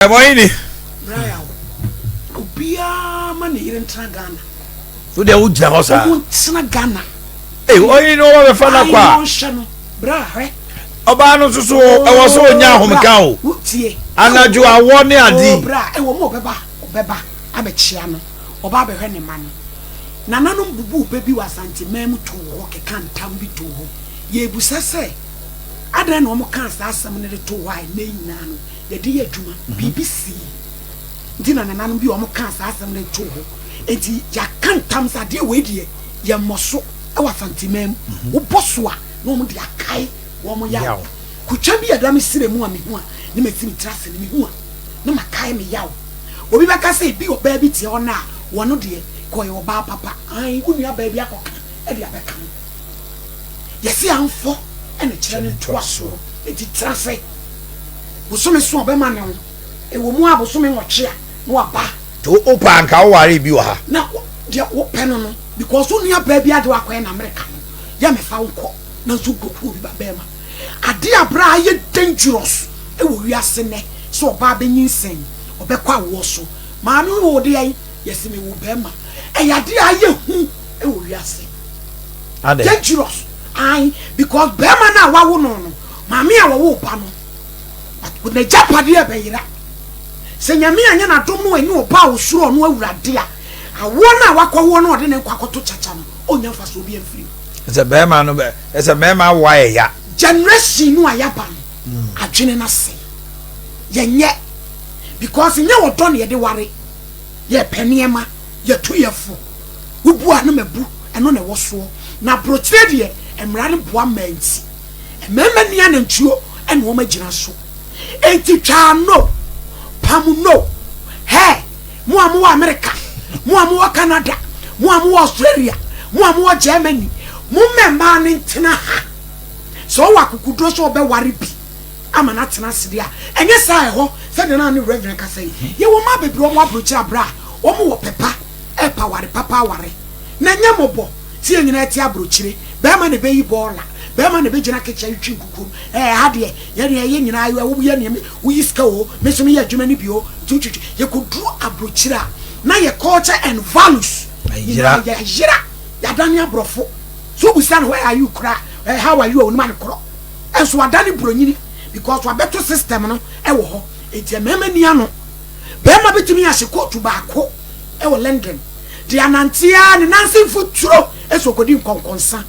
Ɛbɔ yi ni. Brian, obiara ma ne yere ntena Ghana. O deɛ, o gyina hɔ saa. Ɔmo ntena Ghana. Ee, ɔyi ni ɔba bɛfa na kɔ a. Ayi, ɔnhyɛ no bra, hwɛ. Ɔbaa no nso so ɛwɔ so onya ahomeka o. Tie. Anadwo awɔ ne adi. O bra, ɛwɔ mu, ɔbɛba, ɔbɛba abɛkyia no, ɔba abɛhwɛ ne ma no. Nananom bubu bɛ bi wɔ Asanteman mu too hɔ, keka ntam bi too hɔ. Yɛbusa sɛ adan na wɔn kaa saa asɛm no de too hɔ a, ɛnɛ nyinaa no yɛde yɛ adwuma. Biribi sii nti na nananom bi a wɔn kaa saa asɛm no de too hɔ. Nti yɛaka ntam sɛ adeɛ wei deɛ, yɛmmɔ so ɛwɔ Asanteman mu. Wobɔ so a, na wɔn de akae wɔn yaw. Yaw. Kutwa bi a ɛda me sire mu a mehu a, ne masi me tiri ase ne mehu a, na makae me yaw. Obi bɛka sɛ ebi ɔbaa bi te hɔ no a, wɔno deɛ kɔyɛ ɔbaa papa. Ae, wo nua baa bi akɔka ɛde abɛka ho. Yɛse amfɔ ɛna kyerɛ ne ntoa soɔ. Enti tena ase. Bosome so a, ɔbɛma ne ho ɛwɔ mu a, bosome 8 a, na waba. To o pa nka o ware bi wɔ ha. Na deɛ wopɛ no, because wo nua baa bi ade wakɔyɛ na Amerika no yɛ mefa wo nkɔ na nso nkɔku obi ba bɛrima. Ade abra a ayɛ dangerous ɛwɔ wiase nɛ sɛ ɔbaa bɛnyinsɛn, ɔbɛkɔ awoɔ so, maame wo deɛ yi, yɛsɛ mewo bɛrima. Ɛyɛ ade a ayɛ hu ɛwɔ wiase. Ade. Dangerous ayi, because bɛrima no a wawo no, maame a wɔwo ba no, n'agyapadeɛ bɛyera. Sɛ Nyame anyɛ n'adom no, ɛnyɛ ɔba a osuro ɔno Awurade a, awoɔ no a wakɔwoɔ no, ɔde ne nkɔ akɔto kyakya no, ɔnya mfasoɔ bi amfiri mu. Ɛsɛ bɛrima no bɛ, ɛsɛ bɛrima awo ayɛ ya. Generation no a yɛaba no, adwene no ase yɛnyɛ, because nyɛ wɔdɔ ne yɛde ware. Yɛpɛ nneɛma, yɛto yɛfo, wobu a no mabu ɛno na ɛwɔ soɔ. Na aburokyerɛ deɛ, mmara no boa mmaa, nti mmarima ni anantuo ɛna wɔn agyina so. Enti twaa no pam no hɛ. Mo a mowɔ America, mo a mowɔ Canada, mo a mowɔ Australia, mo a mowɔ Germany, mo mmarima no ntena ha. Sɛ ɔwɔ akokoduro sɛ ɔbɛware bi ama no atena ase deɛ a, ɛnyɛ saa. Ɛhɔ sɛdeɛ naa ne Reverend kasa yi, yɛwɔ mmaa bebree wɔn aburokyerɛ abere a wɔn wɔ pɛpa ɛpa ware papa aware na nyɛ mɔbɔ tí yɛn nyinaa ti aburokyire. Bɛrima na ɛbɛyi bɔɔla, bɛrima na ɛbɛgyina kitchen atwitwi nkukuom. Ha deɛ, yɛn deɛ, yɛn nyinaa yɛ woyɛ nneɛma, woyi sika o, me nso meyɛ adwuma no bi o. Nti wotwitwi, yɛkɔduru aburokyire a, na yɛ culture and values nyinaa yɛyera. Yɛadane aborɔfo so. Wobusa no "Where are you?" kora "How are you?" a, onim ade korɔ. Ɛnso wadane buronyini because wabɛto system no ɛwɔ hɔ. Enti mmarima ni ano, bɛrima bɛtumi ahyɛ kootu baako ɛwɔ London de anantea ne nanse mfuturo ɛsɛ ɔkɔdi nkɔnkɔnsa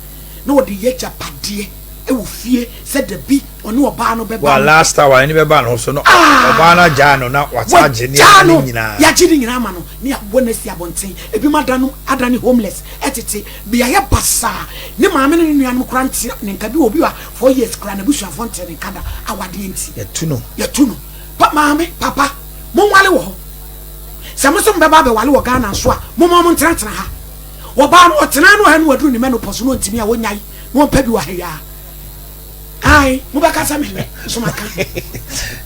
na wɔde yɛ agyapadeɛ ɛwɔ fie sɛ dabi ɔne ɔbaa no bɛba wa no. Last hour ɛni bɛba no so no, Ah! ɔbaa no agyaa no na wasa agye wagyaa nneɛma no no nyinaa. Yɛagye ne nyinaa ama no ne yɛabɔ no asi abɔnten. Ebi mu adane adane homeless, ɛtete beaeɛ basaa. Ne maame ne ne nuanom kora nte ne nka bi wɔ obi a 4 years kora n'abusuafoɔ nte ne nka da, awadeɛ nti. Yɛtu no. Yɛtu no pa. Maame, papa, monwale wɔ hɔ. Sɛ mo nso mbɛba abɛwale wɔ Ghana nso a, momma ɔmo ntenatena ha. Ɔbaa no ɔtena no ha no, waduru ne menopause no, ɔntumi a, wɔnyae na wɔmpɛ bi wɔ ha yi a, ai, mobɛka sɛ menyɛ so maka.